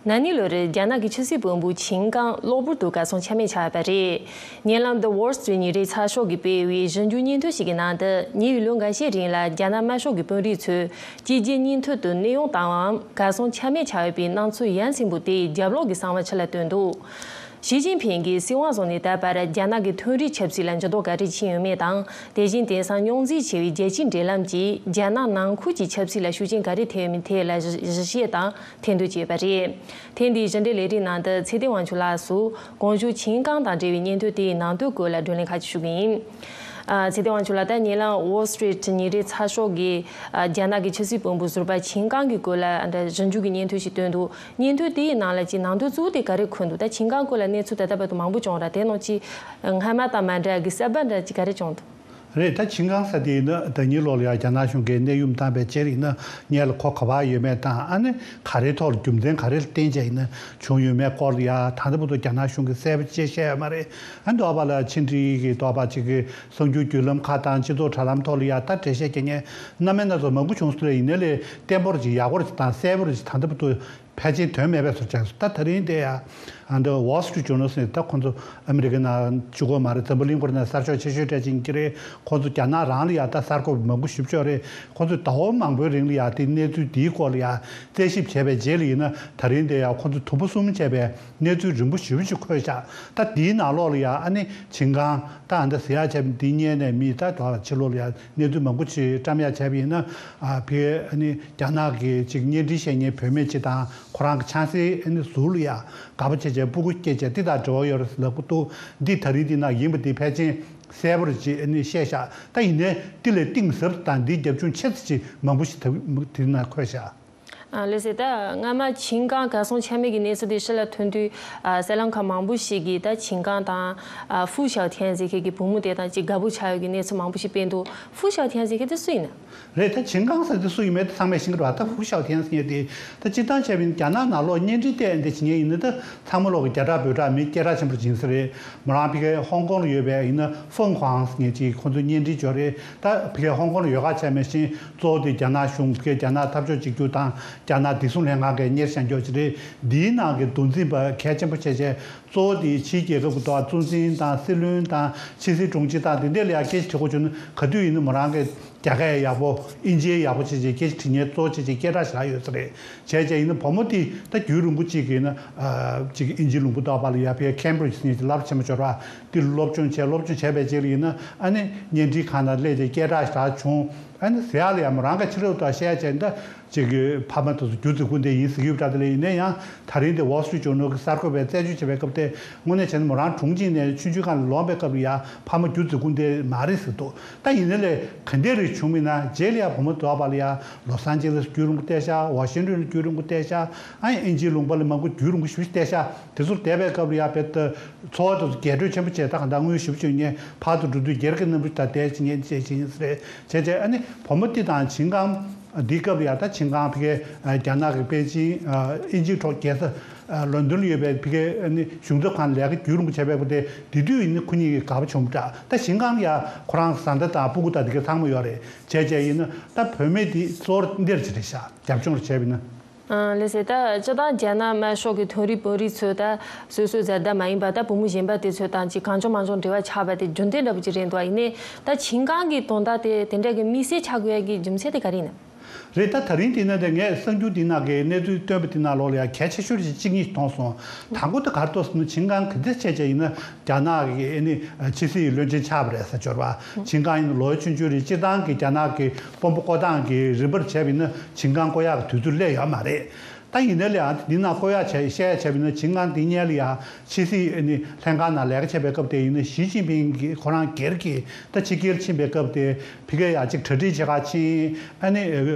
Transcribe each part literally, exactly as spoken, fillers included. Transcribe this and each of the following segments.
ན་ནིང་ལོར་རྒྱ་ནག་གི་ཆབ་སྲིད་དཔོན་པོ་ཆིན་ཀང་གློ་བུར་དུ་གར་སོང་ཆ་མེད་ཆགས་པ་རེད། ཉེ་ལམ་The Wall Street ཉིན་རེའི་ཚགས་ཤོག་གིས་སྤེལ་བའི་ཞིབ་འཇུག་སྙན་ཐོ་ཞིག་གི་ནང་དུ། ཉེ་བའི་ལོ་འགའ་ཤས་རིང་ལ་རྒྱ་ནག་དམར་ཤོག་གི་དཔོན་རིགས་ཚོས་གཅིག་རྗེས་གཉིས་མཐུད་དུ་གནས་དབྱུང་བཏང་བའམ་གར་སོང་ཆ་མེད་ཆགས་ཡོད་པའི་སྣང་ཚུལ་ཡ་མཚན་པོ་དེ་རྒྱབ་ལོགས་ཀྱི་གསང་བ་ཕྱི་ལ་བཏོན་འདུག། ཞི་ཅིན་ཕིང་གིས་སྲིད་དབང་བཟུང་ནས་ད་བར་རྒྱ་ནག་གི་མཐོ་རིམ་ཆབ་སྲིད་ལ་འགྱུར་ལྡོག་ག་རེ་ཕྱིན་ཡོད་མེད་དང་། དེ་བཞིན་དེང་སང་རྙོག་འཛིང་ཆེ་བའི་རྒྱལ་སྤྱིའི་འབྲེལ་ལམ་གྱིས་རྒྱ་ནག་ནང་ཁུལ་གྱི་ཆབ་སྲིད་ལ་ཤུགས་རྐྱེན་ག་རེ་ཐེབས་ཡོད་མེད་ཐད་ལ་གཞི་གཞི་བཤད་དང་ཐེར་འདོན་བྱས་པ་རེད། ཐེངས་འདིའི་ཕྱི་འབྲེལ་ལས་རིམ་ནང་དུ་ཚེ་བརྟན་དབང་ཕྱུག་ལགས་སུ་གོང་ཞུས་ཆིན་ཀང་དང་འབྲེལ་བའི་སྙན་ཐོ་དེའི་ནང་དོན་སྐོར་ལ་བགྲོ་གླེང་ཁག་ཅིག་ཞུ་གི་ཡིན། ཨ། ཚེ་བརྟན་དབང་ཕྱུག་ལགས། ད་ཉེ་ལམ་Wall Street ཉིན་རེའི་ཚགས་ཤོག་གིས་ཨ་རྒྱ་ནག་གི་ཆབ་སྲིད་དཔོན་པོ་ཟུར་པ་ཆིན་ཀང་གི་སྐོར་ལ་ཨ་འདྲ་ཞིབ་འཇུག་གི་སྙན་ཐོ་ཞིག་བཏོན་འདུག། སྙན་ཐོ་དེའི་ནང་ལ་ཅིག་ནང་དོན་གཙོ་བོ་དེ་ག་རེ་འཁོད་འདུག། ད་ཆིན་ཀང་སྐོར་ལ་གནས་ཚུལ་ད་ལྟ་བར་དུ་མང་པོ་བྱུང་ར། དེ་ནང་ཅིག་སྔ་མ་དང་མ་འདྲ་གི་གསར་པ་འདྲ་ཅིག་ག་རེ་བྱུང་འདུག། རེད། ད་ཆིན་ཀང་ཟེར་དེ་ཡིན་ན་ཟླ་ཉིན་ལོ་ལ་ཡང་རྒྱ་ནག་གཞུང་གིས་གནས་དབྱུང་བཏང་པའི་རྗེས་ཡིན་ན་སྔོན་ལ་ཁོ་ག་པར་ཡོད་མེད་དང་། ཨ་ནི་ག་རེའི་ཐོག་ལ་རྒྱུ་མཚན་ག་རེ་ལ་བརྟེན་བྱས་ཡིན་ན་བྱུང་ཡོད་མེད་སྐོར་ལ་ཡང་ད་ལྟ་བར་དུ་རྒྱ་ནག་གཞུང་གིས་གསལ་པོ་ཅིག་བཤད་ཡོད་མ་རེད། ཨ་ནི་འདོགས་པ་ལ་ཕྱི་འབྲེལ་གྱི་འདོགས་པ་ཅིག་གི་གསར་འགྱུར་བརྒྱུད་ལམ་ཁག་དང་སྤྱི་ཚོགས་དྲ་ལམ་ཐོག་ལ་ཡང་ད་འགྲེལ་བཤད་རྒྱག་མཁན་སྣ་མིན་སྣ་ཚོགས་མང་པོ་བྱུང་སོང་། ཡིན་ནའི་ལས་བརྟན་པོ་ཅིག་ཡག་པོ་ཅིག་དང་གསལ་པོ་ཅིག་ད་ལྟ་བར་དུ་ཕལ་ཆེར་ཐོན་མེད་པའི་བཟོ་ཆགས་སོང་། ད་དེ་རིང་དེ་ཡང་ཨ་འདི་Wall Street Journal ཟེར་ད་ཁོང་ཚོ་ཨ་མི་རི་ཀའི་ནང་གཅིག་པོ་མ་རེད། འཛམ་བུ་གླིང་སྐོར་ནས་གསར་ཤོག་ཆེ་ཤོས་གྲས་ཅིག་ཡིན་གྱི་རེད། ཁོང་ཚོ་རྒྱ་ནག་རང་ལ་ཡང་ད་གསར་འགོད་མང་པོ་ཞེ་པོ་ཅིག་ཡོད་རེད། ཁོང་ཚོས་ཟླ་བ་མང་པོའི་རིང་ལ་ཡང་དེ་གནས་ཚུལ་འདིའི་སྐོར་ལ་ཡང་རྩད་ཞིབ་བྱས་པའི་རྗེས་ལ་ཡིན་ན་ད་རིང་དེ་ཡང་ཁོང་ཚོ་དུམ་བུ་གསུམ་བྱས་པའི་གནས་ཚུལ་རིང་པོ་ཞེ་པོ་ཅིག་འཁོད་བཞག། ད་འདིའི་ནང་ལོགས་ལ་ཡང་ཨ་ནི་ཆིན་ཀང་ད་ཨ་འདི་ཟེར་ཡག་བྱས་པ་འདི་སྔོན་ནས་མི་ད་དོ་ཕྱི་ལོགས་ལ་ཡང་གནས་ཚུལ་མང་པོ་ཅིག་བཀྲམ་ཡག་བྱས་པ་ཡིན་ན། ཨ་ཕི་ཨ་ནི་རྒྱ་ནག་གི་ཅིག་བརྙན་འཕྲིན་བཤད་མཁན་བུད་མེད་ཅིག་དང་ཁོ་རང་གི་ཆང་སའི་ཨ་ནི་ཟུར་ལ་ཡ་དགའ་པོ་བྱས་བྱས་སྤུ་གུ་སྐྱེས་བྱས་འདི་དང་འབྲེལ་བ་ཡོད་རེད་ལབ་ཀྱི་འདུག། འདི་ད་རིང་འདི་ན་ཡིན་པ་འདི་ཕལ་ཆེར་གསལ་པོ་རེད་ཅེས་ཨ་ནི་བཤད་བཞག། ད་ཡིན་ནའི་འདི་ལས་གཏིང་ཟབ་དང་འདིའི་རྒྱབ་ལྗོངས་ཆེ་ཙམ་ཅིག་མང་པོ་ཞིག་ད་དེ་ན་འཁོད་བཞག། ཨ་ལགས་སེ། ད་སྔ་མ་ཆིན་ཀང་གར་སོང་ཆ་མེད་ཀྱི་གནས་ཚུལ་དེ་ཕྱི་ལ་ཐོན་དུས། ཨ་གསར་ལམ་ཁག་མང་པོ་ཞིག་གིས་ད་ཆིན་ཀང་དང་ཨ་ཧྥུ་ཞའོ་ཐན་ཟེར་མཁན་གྱི་བུ་མོ་དེ་དང་ཅིག་དགའ་པོ་ཆགས་ཡོད་ཀྱི་གནས་ཚུལ་མང་པོ་ཞིག་སྤེལ་འདུག། ཧྥུ་ཞའོ་ཐན་ཟེར་མཁན་དེ་སུ་ཡིན་ན། རེད། ད་ཆིན་ཀང་ཟེར་དེ་སུ་ཡིན་མེད་དེ་ཚང་མས་ཤེས་ཀྱི་རེད་པ། ད་ཧྥུ་ཞའོ་ཐན་ཟེར་མཁན་དེ་ད་སྤྱིར་བཏང་བྱས་པ་ཡིན་ན་རྒྱ་ནག་ནང་ལོགས་བརྙན་འཕྲིན་སྟེང་འདི་བྱེད་མཁན་ཡིན་ན་ད་ཚང་མ་ལོག་གི་བརྒྱ་ཕྲག་འབུམ་ཕྲག་མི་སྐད་གྲགས་ཆེན་པོ་ཡིན་ས་རེད། མོ་རང་ཕ་གིའི་ཧོང་ཀོང་ལ་ཡོད་པའི་ཡིན་ན་ཧྥུང་ཧུའང་ཟེར་མཁན་ཅིག་ཁོང་ཚོ་བརྙན་འཕྲིན་སྦྱོར་རེད། ད་ཕ་གིའི་ཧོང་ཀོང་ལ་ཡོད་ཁ་བྱས་མེད་བཞིན་གཙོ་བོ་དེ་རྒྱ་ནག་གཞུང་ཕ་གིའི་རྒྱ་ནག་འཐབ་ཕྱོགས་གཅིག་གྱུར་དང་རྒྱ་ནག་བདེ་སྲུང་ལྷན་ཁང་གིས་གཉེར་བཞག་མཁན་ཅིག་རེད། འདིའི་ནང་གི་མདོ་འཛིན་པ་གལ་ཆེན་པོ་བྱས་བྱས་གཙོ་བོ་དེ་ཕྱིའི་རྒྱལ་ཁབ་ཀྱི་ཐོག་གཙོ་འཛིན་དང་སྲིད་བློན་དང་ཕྱི་སྲིད་དྲུང་ཆེ་དང་དེ་འདྲས་ལ་ཡང་སྐད་ཆ་དྲི་དགོས་བྱུང་ན་ག་དུས་ཡིན་ན་མོ་རང་གིས་རྒྱ་སྐད་ཡག་པོ་དབྱིན་ཇི་ཡག་པོ་བྱས་བྱས་སྐད་ཆ་དྲི་མཁན་གཙོ་བོ་བྱས་བྱས་སྐད་གྲགས་ཞེ་དྲག་ཡོད་ས་རེད། བྱས་བྱས་ཡིན་ན་བུ་མོ་དེ་ད་རྒྱུན་རིང་པོ་གཅིག་གིས་ཡིན་ན་ཨ་གཅིག་དབྱིན་ཇིའི་ལུང་པ་ཐོག་པ་ལ་ཡ་ཕའི་ཁེམ་བྷྲིཇ་ཟེར་མཁན་གྱི་སློབ་ཆེན་མོ་འབྱོར་བ་དེ་སློབ་སྦྱོང་བྱས། སློབ་སྦྱོང་བྱས་པའི་རྗེས་ལ་ཡིན་ན་ཨ་ནི་བརྙན་འཕྲིན་ཁང་ནང་སླེབས་བྱས་སྐད་གྲགས་ཞེ་དྲག་བྱུང་། ཨ་ནི་ཟེར་ཡག་ལ་ཡ་མོ་རང་གིས་ཕྱི་ལོགས་ཐོག་བཤད་ཡག་བྱས་ན་ད། ཅིག་གི་ཕ་མ་དེ་ཚོ་རྒྱུ་རྫི་ཁུངས་དེ་ཡིན་ཟེར་གྱི་ཡོད་པ་འདྲ། དེ་ལས་ཡིན་ན་ཡང་ད་རིང་དེ་Wall Street Journal གི་གསར་འགོད་པས་རྩད་གཅོད་བྱེད་པའི་སྐབས་དེ་དངོས་གནས་བྱས་ན་མོ་རང་གྲོངས་ཀྱི་ནས་ཆུང་ཆུང་སྒང་ལ་ལོངས་པའི་སྐབས་ལ་ཡ་ཕ་མ་རྒྱུ་རྫི་ཁུངས་དེ་མ་རེད་ཟེར་འདུག། ད་ཡིན་ན་ལས་ག་འདྲས་རེ་བྱུང་མིན་ན་རྗེས་ལ་ཡ་བུ་མོ་དོག་པ་ལ་ཡ་ལོ་སན་ཅི་ལེས་རྒྱུན་རིང་པོ་བསྡད་ཤག། ཝ་ཤིང་ཊོན་ལ་རྒྱུན་རིང་པོ་བསྡད་ཤག། ཨ་ཡིན་དབྱིན་ཇིའི་ལུང་པ་ལ་མང་པོ་རྒྱུན་རིང་པོ་ཞེ་པོ་ཞིག་བསྡད་ཤག། དེ་ཚོར་བསྡད་པའི་སྐབས་ལ་ཡ་བེད་འཚོ་བ་དེ་ཚོ་རྒྱས་སྤྲོས་ཆེན་པོ་བྱས། ད་གང་ལྟར་དངུལ་ཞེ་པོ་ཅིག་ཡོད་མཁན་ཕར་ཚུར་འགྲོ་དུས་སྒེར་གྱི་རྣམ་འགྱུར་དང་བསྡད་བྱེད་མཁན་བྱས་བྱེད་མཁན་ཟེར་རེད། བྱས་བྱས་ཨ་ནི་བུ་མོ་དེ་དང་ཆིན་ཀང་འདིའི་སྐབས་ལ་ཡ་ད་ཆིན་ཀང་ཕ་གིའི་རྒྱ་ནག་གི་པེ་ཅིང་དབྱིན་ཇིའི་གྲོང་རྡལ་ལོན་ཌོན་ལ་ཡོད་པའི་ཕ་གིའི་གཞུང་ཚབ་ཁང་ལ་ལས་ཀ་རྒྱུན་རིང་པོ་བྱས་པའི་སྐབས་དེ་དེ་དུས་ཡིན་ན་ཁོ་གཉིས་ཀྱིས་དགའ་པོ་བྱུང་པ་འདྲ། ད་ཆིན་ཀང་ཡ་ཁོ་རང་བཟའ་ཟླ་དང་སྤུ་གུ་དང་དེ་ག་ཚང་མ་ཡོད་རེད། བྱས་བྱས་ཡིན་ན་ད་བུད་མེད་དེ་གཙོ་བོ་འདིར་ཅིག་རེད་ཤག། རྒྱབ་ལྗོངས་ལ་བྱས་པ་ཡིན་ན། ཨང་། ལགས་སེ། ད་སྤྱིར་བཏང་རྒྱ་ནག་དམར་ཤོག་གི་དོན་རིག་དཔོན་རིགས་ཚོས་ད་སོ་སོའི་བཟའ་ཟླ་མ་ཡིན་པ་ད་བུ་མོ་གཞན་པ་དེ་ཚོ་དང་ཅིག་གང་བྱུང་མང་བྱུང་འབྲེལ་བ་ཆགས་པ་དེ་རྒྱུན་ལྡན་འདྲ་པོ་ཅིག་རེད་འདུག། ཡིན་ནའི་ད་ཆིན་ཀང་གི་དོན་དག་དེ་དེ་འདྲ་གི་དམིགས་བསལ་ཆགས་དགོས་ཡ་གི་རྒྱུ་མཚན་དེ་ག་རེ་ཡིན་ནམ། རེད། ད་ད་རིང་དེ་ན་དེ་ངས་གསར་འགྱུར་འདི་ནང་གི་གནས་ཚུལ་བཏོན་པ་དེ་ནང་ལོགས་ལ་ཡང་གལ་ཆེ་ཤོས་ཅིག་གཅིག་གཉིས་མཐོང་སོང་། དང་པོ་དེ་ག་རེ་འདུག་ཟེར་ན་ཆིན་ཀང་ག་འདྲ་བྱས་བྱས་ཡིན་ན་རྒྱ་ནག་གི་ཨ་ནི་ཕྱི་སྲིད་བློན་ཆེན་ཆགས་པ་རེད་ཟེར། འབྱོར་བ་ཆིན་ཀང་ཡིན་ན་ལོ་ཆུང་ཆུང་རེད། སྤྱིར་བཏང་གི་རྒྱ་ནག་གི་དཔོན་པོ་བསྐོ་སྟངས་ཀྱི་རིམ་པར་བྱས་པ་ཡིན་ན་ཆིན་ཀང་བསྐོ་ཡག་གི་དུས་ཚོད་སླེབས་ཡོད་མ་རེད། ད་ཡིན་ནའི་ལས་ཨ་འདི་ནང་བསྐོ་ཡག་བྱས་བཤད་ཡག་བྱས་པ་ཡིན་ན་ཆིན་ཀང་འདི་སྔོན་ལ་ཡ་ཕྱི་སྲིད་ཨ་ནི་ལྷན་ཁང་ནང་ལས་ཀ་བྱེད་པའི་སྐབས་དེ་ཡིན་ན་ཞི་ཅིན་ཕིང་གིས་ཁོ་རང་སྒེར་གྱི་ད་ཕྱི་རྒྱལ་ཕྱིན་པའི་སྐབས་དེ་ཕ་གིར་ཡ་ཅིག་གྲ་སྒྲིག་བྱེད་ག་ཕྱིན། ཨ་ནི་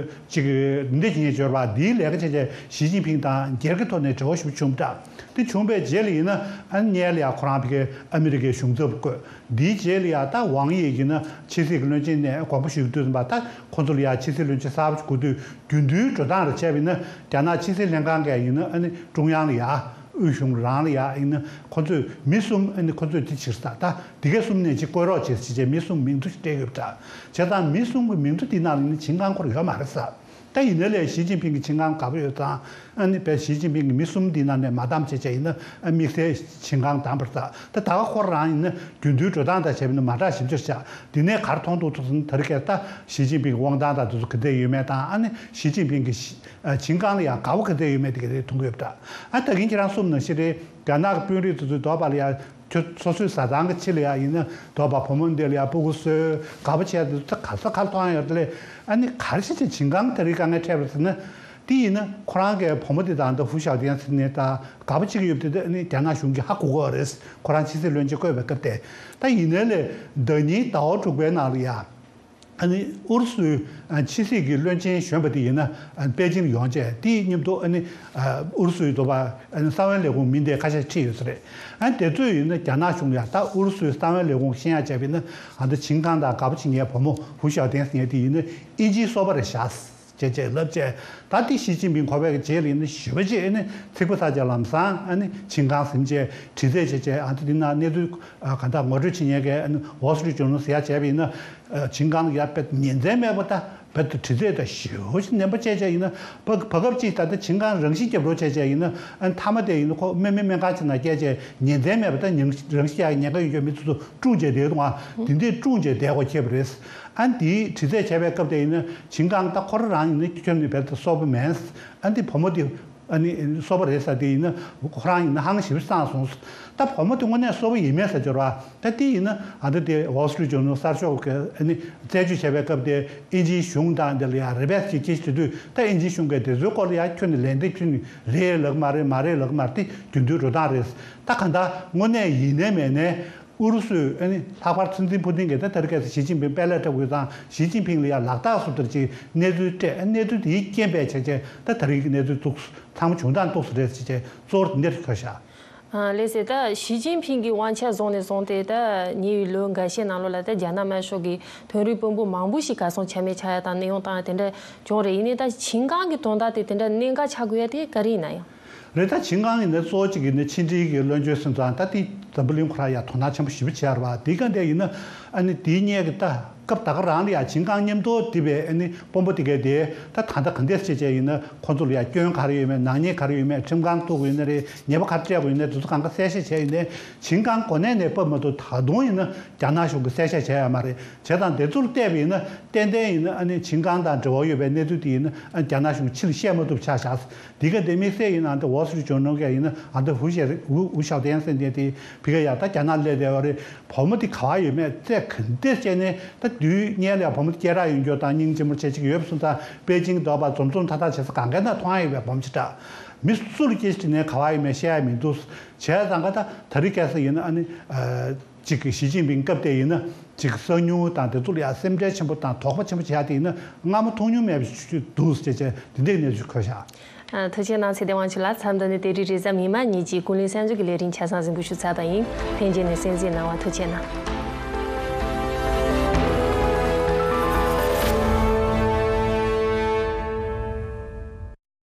ཅིག་འདི་བྱེད་མཁན་འབྱོར་བ་འདིའི་ལས་ཀ་བྱེད་བྱས་ཞི་ཅིན་ཕིང་དང་སྒེར་གྱི་ཐོག་ནས་འབྲེལ་བ་ཞིག་བྱུང་འདྲ། དེ་བྱུང་བའི་རྗེས་ལ་ཡིན་ན་ཨ་ནི་སྔོན་ལ་ཡ་ཁོ་རང་ཕ་གིར་ཨ་མི་རི་ཀའི་གཞུང་ཚབ་བསྐོས། འདིའི་རྗེས་ལ་ཡ་ད་ཝང་དབྱི་ཡིན་ན་ཕྱི་སྲིད་ཀྱི་བློན་ཆེན་ནས་དགོངས་པ་ཞུས་དུས་ཙམ་པ་ད་ཁོ་ཚོ་ལ་ཡ་ཕྱི་སྲིད་བློན་ཆེན་གསར་པ་ཞིག་དགོས་དུས་རྒྱུན་དུའི་འགྲོ་སྟངས་རེ་བྱས་པ་ཡིན་ན་རྒྱ་ནག་ཕྱི་སྲིད་ལྷན་ཁང་གིས་ཡིན་ན་ཨ་ནི་ཀྲུང་དབྱང་ལ་ཡ་དབུས་གཞུང་རང་ལ་ཡ་ཡིན་ན་ཁོ་ཚོས་མི་གསུམ་ཨ་ནི་ཁོ་ཚོས་དེ་ཕྱིར་ས་ད་འདི་གའི་གསུམ་ནས་ཅིག་བསྐོས་རོགས་བྱེད་ཟེར་བྱས་མི་གསུམ་མིང་ཐོ་ཞིག་སྤྲད་ཡོད་པ་འདྲ། བྱས་ཙང་མི་གསུམ་གྱི་མིང་ཐོ་དེ་ནང་ལ་ཡིན་ན་ཆིན་ཀང་སྐོར་ཡོད་མ་རེད་ས། ད་ཡིན་ནའི་ལས་ཞི་ཅིན་ཕིང་གི་ཆིན་ཀང་དགའ་པོ་ཡོད་ཙང་། ཨ་ནི་བས་ཞི་ཅིན་ཕིང་གི་མི་གསུམ་འདི་ནང་ནས་མ་བདམས་བྱས་བྱས་ཡིན་ན། ཨ་དམིགས་བསལ་ཆིན་ཀང་བདམས་པར་ཐག་ད་ད་ག་ཁོ་རང་ཡིན་ན་རྒྱུན་མཐུད་འགྲོ་སྟངས་དང་བྱས་པ་ཡིན་ན་མ་འདྲ་ཞིབ་ཆ་བཞག་འདི་ནས་ག་རེ་མཐོང་ཐུབ་ཐུབ་ཟེར་ན། ད་རེས་ཀྱི་ད་ཞི་ཅིན་ཕིང་གི་དབང་ཐང་དང་དེ་ཚོ་ག་འདྲ་ཡོད་མེད་དང་། ཨ་ནི་ཞི་ཅིན་ཕིང་གི་ཞི་ཨ་ཆིན་ཀང་ལ་ཡང་དགའ་པོ་ག་འདྲ་ཡོད་མེད་དེ་ག་རེ་མཐོང་གི་ཡོད་པ་འདྲ། ཨ་ད་གིན་ཁྱེད་རང་གསུངས་ནང་བཞིན་རེད། རྒྱ་ནག་གི་དཔོན་རིགས་དེ་ཚོས་དོགས་པ་ལ་ཡང་ཁྱོད་སོ་སོའི་བཟའ་ཚང་གི་ཕྱི་ལ་ཡང་ཡིན་ན་དོགས་པ། བུ་མོ་འདི་ལ་ཡང་སྤུ་གུ་གསོས་དགའ་པོ་བྱས་དེ་ཚོ་ག་ས་ག་ལ་མཐོང་ཡོད་དེ་ལས། ཨ་ནི་ག་རེ་བྱས་བྱས་ཆིན་ཀང་དེ་རིགས་དཀའ་ངལ་འཕྲད་པ་ཟེར་ན། དེ་ཡིན་ན་ཁོ་རང་གི་བུ་མོ་དེ་དང་ད་ཧུ་ཞའོ་ཏེན་ཟེར་ནས་ད་དགའ་པོ་བྱེད་ཀྱི་ཡོད་པ་དེ། ཨ་ནི་རྒྱ་ནག་གཞུང་གིས་ཧ་གོ་གི་ཡོད་རེད། ཁོ་རང་ཕྱི་སྲིད་བློན་ཆེན་བསྐོས་པའི་སྐབས་དེ། ད་ཡིན་ནའི་ལས་ཟླ་ཉིན་ཟླ་བ་དྲུག་པའི་ནང་ལ་ཡང་། ཨ་ནི་ཨུ་རུ་སུའི་ཨ་ཕྱི་སྲིད་ཀྱི་བློན་ཆེན་གཞོན་པ་དེ་ཡིན་ན་ཨ་པེ་ཅིང་ཡོང་བྱས། དེའི་མཉམ་དུ་ཨ་ནི་ཨ་ཨུ་རུ་སུའི་དོ་པ་ཨ་ནི་གསང་བའི་ལས་ཁུངས་མི་དེ་ཁ་ཤས་ཁྲིད་ཡོད་ས་རེད། ཨ་ནི་དེ་ཚོས་ཡིན་ན་རྒྱ་ནག་གཞུང་ལ་ཡང་ད་ཨུ་རུ་སུའི་གསང་བའི་ལས་ཁུངས་ཤེས་ཡག་བྱས་པ་ཡིན་ན། ཨ་ད་ཆིན་ཀང་དང་དགའ་པོ་བྱེད་མཁན་བུ་མོ་ཧུ་ཞའོ་ཏེན་ཟེར་མཁན་དེ་ཡིན་ན་དབྱིན་ཇིའི་སོ་པ་རེད་བཞག་བྱས་བྱས་ལབ་བྱས། ད་དེ་ཞི་ཅིན་ཕིང་གོ་བའི་རྗེས་ལ་ཡིན་ན་ཞེ་པོ་ཅིག་ཨ་ནི་ཚིག་པ་ཟ་བྱས་ལམ་སང་ཨ་ནི་ཆིན་ཀང་ཟིན་བྱས་དྲི་རྩད་བྱས་བྱས། ཨ་ད་དེ་ན་གནས་ཚུལ་ཨ་ག་འདྲ་ངོ་སྤྲོད་བྱེད་མཁན་གྱི་ཨ་ནི་ཝོལ་སི་ཊི་རི་ཊི་ཇོར་ནལ་ཟེར་ཡག་བྱས་པ་ཡིན་ན། ཨ་ཆིན་ཀང་ཡ་དཔེ་ཉིན་མཚན་མེད་པ་ད་དཔེ་དྲི་རྩད་ད་ཞེ་པོ་ཅིག་ནན་པོ་བྱས་བྱས་ཡིན་ན། བ་བ་སྐབས་ཅིག་ད་ལྟ་ཆིན་ཀང་རང་ཤི་རྒྱབ་རོགས་བྱས་བྱས་ཡིན་ན། ཨ་མཐའ་མ་དེ་ཡིན་ན་ཁོ་སྨན་སྨན་སྨན་ཁང་ཆེ་ན་བསྐྱལ་བྱས་ཉིན་མཚན་མེད་པ་ད་ཉིན་རང་ཤི་ཡག་ཉེན་ཁ་ཡོད་མཁན་མི་ཚོ་ཚོ་བཀྲུངས་བྱས་བསྡད་འདུག་ཨ། དེ་འདྲས་བཀྲུངས་བྱས་བསྡད་དགོས་ཁེལ་བ་རེད། ཨ་འདིའི་དྲི་རྩད་བྱས་པའི་སྐབས་དེ་ཡིན་ན་ཆིན་ཀང་ད་ཁོ་རང་རང་ཡིན་ན་ཁྱོན་ནས་བས་ད་སོ་པ་མིན། ཨ་འདི་བུ་མོ་དེ་ཨ་ནི་སོ་པ་རེད་ཟེར་དེ་ཡིན་ན་ཁོ་རང་ཡིན་ན་ཧང་ཞེ་པོ་སངས་སོང་། ད་བུ་མོ་དེ་དངོས་གནས་སོ་པ་ཡིན་མེད་ཟེར་སྦྱོར་བ་ད་དེ་ཡིན་ན། ཨ་ད་དེ་ཝོལ་སི་ཊི་རི་ཊི་ཇོར་ནལ་གསར་ཤོག་གི་ཨ་ནི་རྩད་གཅོད་བྱས་པའི་སྐབས་དེ་དབྱིན་ཇིའི་གཞུང་དང་དེ་ལ་ཡང་རེ་བས་ཅིག་ཅིག་བྱེད་དུས། ད་དབྱིན་ཇིའི་གཞུང་གིས་དེ་ཚོའི་སྐོར་ལ་ཡང་ཁྱོན་ནས་ལན་འདེབས་ཁྱོན་ནས་རེད་ལབ་མ་རེད། མ་རེད་ལབ་མ་རེད། དེ་རྒྱུན་མཐུད་འགྲོ་སྟངས་རེད། ད་གང་ལྟར་དངོས་གནས་ཡིན་ནའི་མེད་ནའི་ཨུ་རུ་སུས་ཨ་ནི་ལྷག་པར་སྲིད་འཛིན་ཕུ་ཏིན་གྱིས་ད་དེ་རིང་ཁ་སང་ཞི་ཅིན་ཕིང་དཔལ་ལས་འཁྲབ་དགོས་ཙང་ཞི་ཅིན་ཕིང་ལ་ཡང་ལག་རྟགས་སུ་དེར་ཅིག་གནས་ཚུལ་སྤྲད། ཨ་གནས་ཚུལ་དེའི་རྐྱེན་པས་བྱས་བྱས་ད་དེ་རིང་གི་གནས་ཚུལ་འདུག་ཚང་མ་བྱུང་སྟངས་འདུག་སེ་རེད་ཟེར་བྱས་གཙོ་བོར་འདིར་འཁོད་བཞག་ཨ་ལགས་སེ། ད་ཞི་ཅིན་ཕིང་གི་དབང་ཆ་བཟུང་ནས་བཟུང་སྟེ་ད་ཉེ་བའི་ལོ་འགའ་ཤས་ནང་ལོགས་ལ་ད་རྒྱ་ནག་དམར་ཤོག་གི་དོན་རིག་དཔོན་པོ་མང་པོ་ཞིག་གར་སོང་ཆ་མེད་ཆགས་ཡ་དང་གནས་དབྱུང་བཏང་ཡ་དེ་འདྲ་བྱུང་རེད། ཡིན་ནའི་ད་ཆིན་ཀང་གི་དོན་དག་དེ་དེ་འདྲ་གནད་འགག་ཆགས་དགོས་ཡ་དེ་ག་རེ་ཡིན་ན་ཡང་། རེད། ད་ཆིན་ཀང་ཡིན་ན་གཙོ་བོ་གཅིག་ཡིན་ན་ཕྱི་འབྲེལ་གྱི་བློན་ཆེན་སོང་ཙང་ད་དེ་འཛམ་བུ་གླིང་ཁོ་རང་ཡ་དོ་སྣང་ཆེན་པོ་ཞེ་པོ་བྱས་རེད་བ། དེའི་སྒང་དེ་ཡིན་ན་ཨ་ནི་དེའི་སྔོན་གྱི་ད་སྐབས་ད་ག་རང་ལ་ཡ་ཆིན་ཀང་མཉམ་དུ་བསྡད་པའི་ཨ་ནི་དཔོན་པོ་དེ་གས་དེ་ད་ད་ལྟ་ག་འདྲས་བྱས་བྱས་ཡིན་ན་ཁོ་ཚོ་ལ་ཡ་སྐྱོན་ག་རེ་ཡོད་མེད། ནག་ཉེས་ག་རེ་ཡོད་མེད། ཁྲིམས་ཁང་གཏུག་དགོས་ཡིན་ན་རེད། ཉེས་པ་ག་རེ་སྤྲད་དགོས་ཡིན་ན་དེ་ཚོ་གང་ག་གསལ་བཤད་བྱས་ཡིན་ནའི་ཆིན་ཀང་གོ་གནས་ནས་ཕབ་མ་ཐུབ། ད་དུང་ཡིན་ན་རྒྱ་ནག་གཞུང་གིས་གསལ་བཤད་བྱས་ཡོད་མ་རེད། བྱས་ཙང་དེ་ཚོར་བལྟས་པ་ཡིན་ན་ཏན་ཏན་ཡིན་ན་ཨ་ནི་ཆིན་ཀང་དང་འབྲེལ་བ་ཡོད་པའི་གནས་ཚུལ་དེ་ཡིན་ན་ཨ་རྒྱ་ནག་གཞུང་ཕྱི་ལ་བཤད་མ་ཐུབ་ཆགས་བཞག་འདི་ག་དེ་དམིགས་བསལ་ཡིན་ན་ཨ་ད་ཝོལ་སི་ཊི་རི་ཊི་ཇོར་ནལ་གྱི་ཡིན་ན་ཨ་ད་ཧུ་ཞའོ་ཧུ་ཧུ་ཞའོ་ཏེན་ཟེར་མཁན་དེ་ཕ་གི་ཡ་ད་རྒྱ་ནག་སླེབས་བསྡད་པ་རེད། བུ་མོ་དེ་ག་པར་ཡོད་མེད་རྩད་ག་འདྲས་བཅད་ནའི་ད་དུས་སྔོན་ལ་ཡ་བུ་མོ་དེ་སྐད་གྲགས་ཡོད་རྒྱུ་དང་སྙིང་རྗེ་མོ་བྱས་ཅིག་ཡོད་པ་སོང་ཙང་པེ་ཅིང་དོ་པ་འཛོམས་འཛོམས་ཐག་ཐག་བྱེད་ས་གང་ག་ན་མཐོང་ཡ་ཡོད་པའི་བུ་མོ་ཅིག་འདྲ། མི་སུ་ལ་སྐད་ཆ་དྲིས་ནའི་ག་པར་ཡོད་མེད་བཤད་ཡ་མི་འདུག་བྱས་ཙང་ག་ད་ད་རེས་ཁ་སང་ཡིན་ན་ཨ་ནི་ཨ། གཅིག་གི་ཞི་ཅིན་ཕིང་སྐབས་དེ་ཡིན་ན་གཅིག་གི་གསང་ཉུལ་དང་དེ་ཚོ་ལ་ཡང་སེམས་ཁྲལ་ཆེན་པོ་དང་དོགས་པ་ཆེན་པོ་བྱས་ཏེ་ཡིན་ན་སྔ་མོ་མཐོང་མྱོང་མེད་པ་ཞིག་འདུག་ཟེར་བྱས་དེ་འདྲའི་གནས་ཚུལ་འཁོད་བཞག་ཨ། ཐུགས་རྗེ་གནང་ཚེ་བདེ་དབང་ཕྱུག་ལགས། མཚམས་འདི་ནས་དེ་རིང་རེས་གཟའ་མིག་དམར་ཉིན་གྱི་ཀུན་གླེང་གསར་འགྱུར་གྱི་ལས་རིམ་ཆ་ཚང་གཟིགས་འབུལ་ཞུ་ཚར་བ་ཡིན། ལྷན་རྒྱས་ནས་གསན་གཟིགས་གནང་བ་ཐུགས་རྗེ་གནང་།